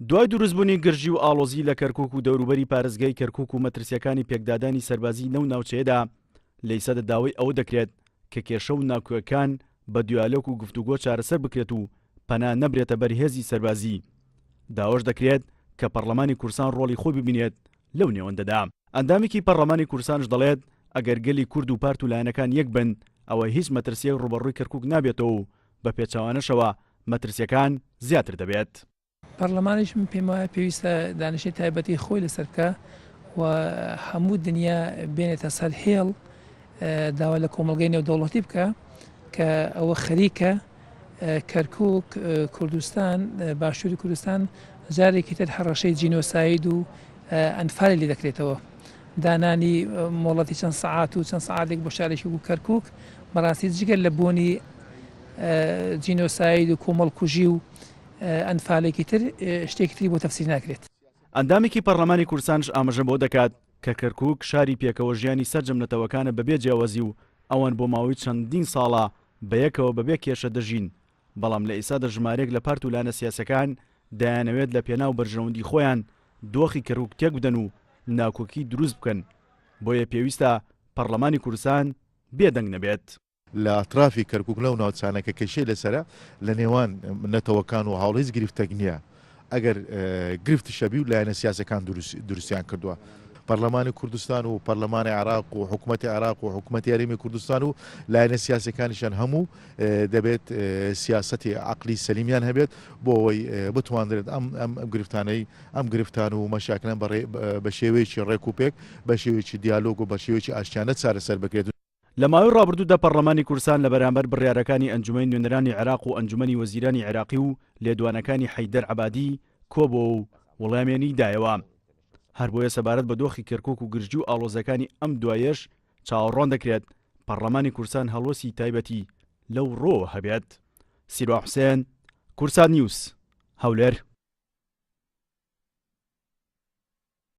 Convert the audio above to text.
دوای دروستبوونی گرژی و ئاڵۆزی لە کەرکوک و دەوروبەری پارێزگای کەرکوک و مەترسییەکانی پێکدادانی سەربازی لەو ناوچەیەدا، لە ئیستادا داوای ئەوە دەکرێت کە کێشە و ناکۆکیەکان بە دیالۆگ و گفتوگۆ چارەسەر بکرێت و پەنا نەبرێتە بەر هێزی سەربازی. داواش دەکرێت کە پەڕلەمانی کوردستان ڕۆڵی خۆی ببینێت لەو نێوەندەدا. ئەندامێکی پەڕلەمانی کوردستانش دەڵێت، ئەگەر گەلی کورد و پارت و لایەنەکان یەک بن، ئەوە هیچ مەترسییەک ڕووبەڕووی کەرکوک نابێتەوە و بە پێچەوانەشەوە مەترسییەکان زیاتر دەبێت. پەڕلەمانیش من پێم وایە پێویستە دانیشتنی تایبەتی خۆی لەسەر بکا و هەموو دنیا بێنێتە سەر هێڵ داوا لە کۆمەڵگەی نێودەوڵەتی بکا کە ئەوە خەریکە کەرکک کوردستان باشووری کوردستان جارێکی تر هەڕەشەی جینۆساید و ئەنفالی لێ دەکرێتەوە دانانی مۆڵەتی چەند سەعات و چەند سەعاتێک بۆ شارێکی وەکو کەرکک بەڕاستی جگەر لە بۆنی جینۆساید و کۆمەڵکوژی و ئەنفالێکی تر شتێکی تری بۆ تەفسیر ناکرێت. ئەندامێکی پەڕلەمانی کوردستانش ئاماژە بەوە دەکات کە کەرکوک شاری پێکەوە ژیانی سەرجەم نەتەوەکانە بەبێ جیاوازی و ئەوان بۆ ماوەی چەندین ساڵە بەیەکەوە بەبێ کێشە دەژین بەڵام لە ئیستادا ژمارەیەک لە پارت و لایەنە سیاسیەکان دەیانەوێت لە پێناو بەرژەوەندی خۆیان دۆخی کەرکوک تێکبدەن و ناکۆکی دروست بکەن بۆیە پێویستە پەڕلەمانی کوردستان بێدەنگ نەبێت. لە ئەترافی کەرکوک لەو ناوچانە کە کێشەی لەسەرە لە نێوان نەتەوەکان و هاوڵ هیچ گرفتێک نییە ئەگەر گرفتیش هەبی و لایەنە سیاسەکان دروستیان کردووە. پەرلەمانی کوردستان و پەرلەمانی عێراق و حکوومەتی عێراق و حکوومەتی هەرێمی کوردستان و لایەنە سیاسەکانیشان هەموو دەبێت سیاسەتی عەقلی سەلیمیان هەبێت بۆ ئەوەی بتواندرێت ئەم ئەم گرفتانەی ئەم گرفتان و مەشاکلان بە شێوەیەکی ڕێک و پێک بە شێوەیەکی دیالۆگ و بە شێوەیەکی ئاشتیانە چارەسەر بکرێت. لە ماوەی ڕابردوودا پەڕلەمانی کوردستان لە بەرامبەر بڕیارەکانی ئەنجومەنی نوێنەرانی عێراق و ئەنجومەنی وەزیرانی عێراقی و لێدوانەکانی حەیدەر عەبادی کۆبۆوە و وڵامیانی دایەوە. هەربۆیە سەبارەت بە دۆخی کەرکوک و گرژی و ئاڵۆزیەکانی ئەم دوایەش چاوەڕوان دەکرێت پەڕلەمانی کوردستان هەڵوەستی تایبەتی لەو ڕووەوە هەبێت. سیروان حوسێن، کوردسات نیوز، هەولێر.